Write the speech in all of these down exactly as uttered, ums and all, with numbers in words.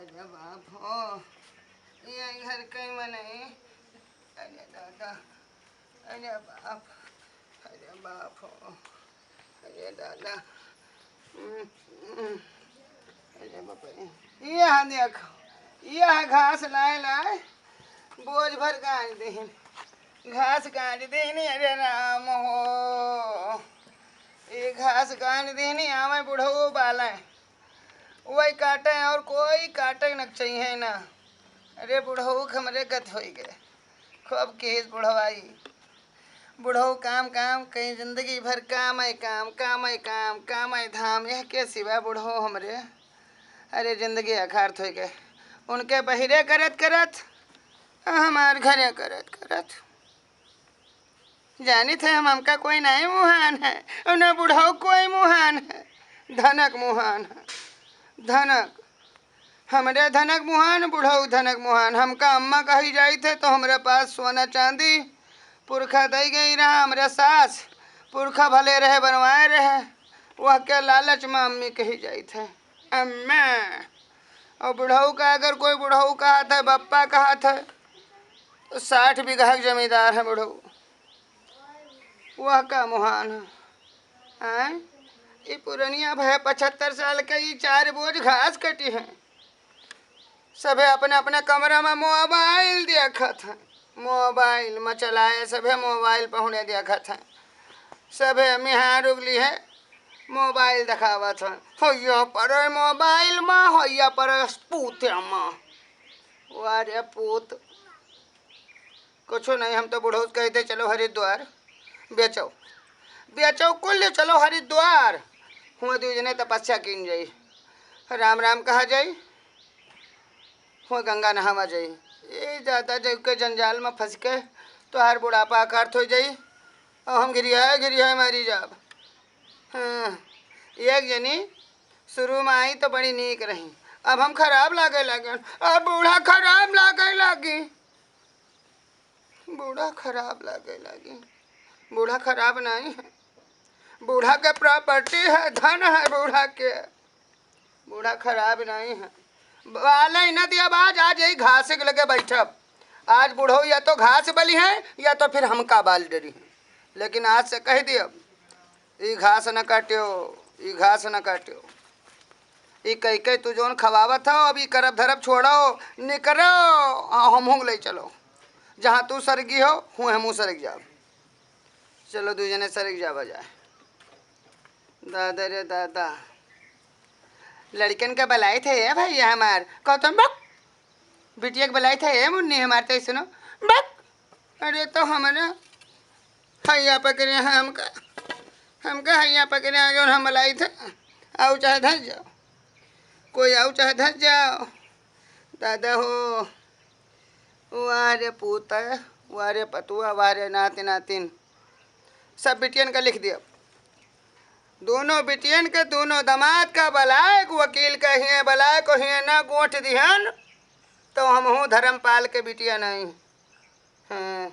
अरे बाप हो, ये घर कई मनई। अरे दादा, अरे बाप, अरे बाप हो, अरे दादा। हम्म, हम्म। अरे बाप रे। यह देखो, यह घास लाए लाए बोझ भर गांज देहिन, घास गांज देहिन। अरे राम हो, ये घास गांज देहिन, आवे बुढ़ऊ बाले, वही काटे और कोई काटे न चाहिए ना। अरे बुढ़ऊ के हमरे गत होई गए, खूब केस बुढ़वाई। बुढ़ऊ काम काम कहीं, जिंदगी भर काम है काम, काम है काम, काम है धाम, यह के सिवा बुढ़ऊ हमरे। अरे जिंदगी अखारत होई गए, उनके बहिरे करत करत, हमार घरे करत करत। जानित है हम, हमका कोई नाई मुहान है, और ना बुढ़ऊ कोई मुहान है, धनक मुहान है, धनक। हमरे धनक मुहान, बुढ़ऊ धनक मुहान। हमका अम्मा कही जाइत है तो हमरे पास सोना चांदी पुरखा दई गई रहा, हमरे सास पुरखा भले रहे बनवाए रहे, वह के लालच में अम्मी कही जाइत है, अम्मा। और बुढ़ऊ का अगर कोई बुढ़ऊ कहत है, बप्पा कहत है, तो साठ बीघा के जमींदार है बुढ़ऊ। वह का मुहान है? आय? ई पुरनिया भय पचहत्तर साल के, ई चार बोझ घास कटी है। सभे अपने अपने कमरा में मोबाइल देखत हैं, मोबाइल में चलाए, सभे मोबाइल पहुने देखत हैं, सभे मिहार उगली है, मोबाइल देखावत हैं, होइया पर मोबाइल में, होइया पर पूते में। वाह रे पूत, कुछो नहीं, हम तो बुढ़ऊ से कहते, "चलो हरिद्वार, बेचो, बेचो कुल, चलो हरिद्वार, हुआ दुई जने तपस्या कीन जाई, राम राम कहा जाई, हुआ गंगा नहावा जाई।" ये ज्यादा जग के जंजाल में फंस के तोहार बुढ़ापा अकार्थ हो जाई, और हम घिरिया घिरिया मारी जाब। हाँ, एक जनी शुरू में आई तो बड़ी नीक रही, अब हम खराब लागे लगे, अब बूढ़ा खराब लागे लागी। बूढ़ा खराब लागे लागी। बूढ़ा खराब नहीं है, बूढ़ा के प्रॉपर्टी है, धन है बूढ़ा के। बूढ़ा खराब नहीं है। बाले न दिया बाज, आज यही घास के लगे बैठब। आज बूढ़ो या तो घास बली है या तो फिर हमका बाल डरी है। लेकिन आज से कह दिया, ई घास न काट्यो, ई घास न काट्यो। ई कई कई तू जौन खवावत हो, अब ई करब धरब छोड़ो, निकरो, आ हमहूँ ले चलो। जहाँ तू सरगी हो, हुए हमहूँ सरग जाब। चलो, दू जने सरग जाबा जाए। दादा रे दादा, लड़कन का बलाए थे, ए भैया हमार, कहतन बक, बिटिया के बलाए थे, ए मुन्नी हमार, तो सुनो, बक, अरे तो हमारा हैया पकड़े हैं हमका, हमका हैया पकड़े हैं, जौन हम बलाई थे, आओ चाहे धस जाओ, कोई आओ चाहे धस जाओ। दादा हो, वाह रे पूत, वाह रे पतुआ, वाह रे नात नातिन, सब बिटियन का लिख दिया। दोनों बिटियन के, दोनों दामाद का बलाए को वकील का हिये, बलाए को हिये ना गोठ दिहन, तो हमहू धर्मपाल के बिटिया नहीं। हाँ।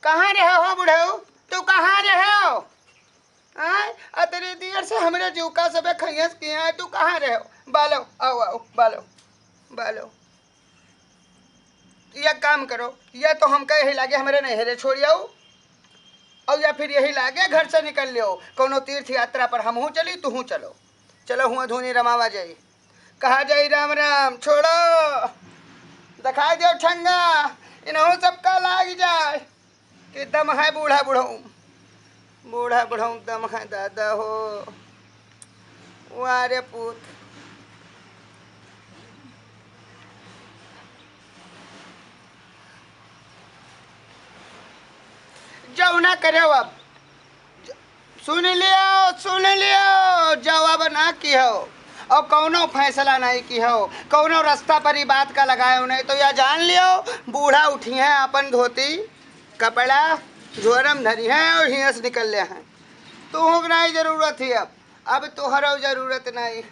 कहाँ रहे हो बुढ़ऊ? तू कहाँ रहे हो? आय, अतरी देर से हमरे जीव का सबे खैयस किया है, तू कहाँ रहे हो? बालो, आओ, आओ, बालो, बालो। या काम करो, या तो हमका यही लागे हमरे नैहरे छोड़ आओ, और या फिर यही लागे घर से निकल लियो, कोनो तीर्थ यात्रा पर हमहू चली, तुहू चलो। चलो हुआ धुनी रमावा जाई, कहा जाई राम राम, छोड़ो, दिखाई दो ठंगा, इनहू सबका लाग जाए। कि दम है बूढ़ा बुढ़ऊ, बूढ़ा बुढ़ऊ दम है दादा हो। वाह रे पूत। जाओ ना करे अब। सुन लियो, सुन लियो, जवाब ना किहो और कौनो फैसला नहीं किहो, कौनो रास्ता पर ही बात का लगायो नहीं, तो या जान लियो, बूढ़ा उठी है, अपन धोती कपड़ा झोरम धरी है और हियाँ से निकल ले हैं। तू हुक नहीं जरूरत ही अब, अब तोहरो जरूरत नहीं।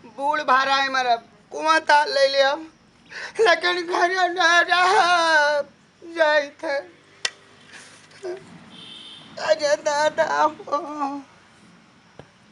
बूढ़ भारा है मरब, कुआं ताल ले लियो, लेकिन घर ना रह जाइत है। अरे दादा हो।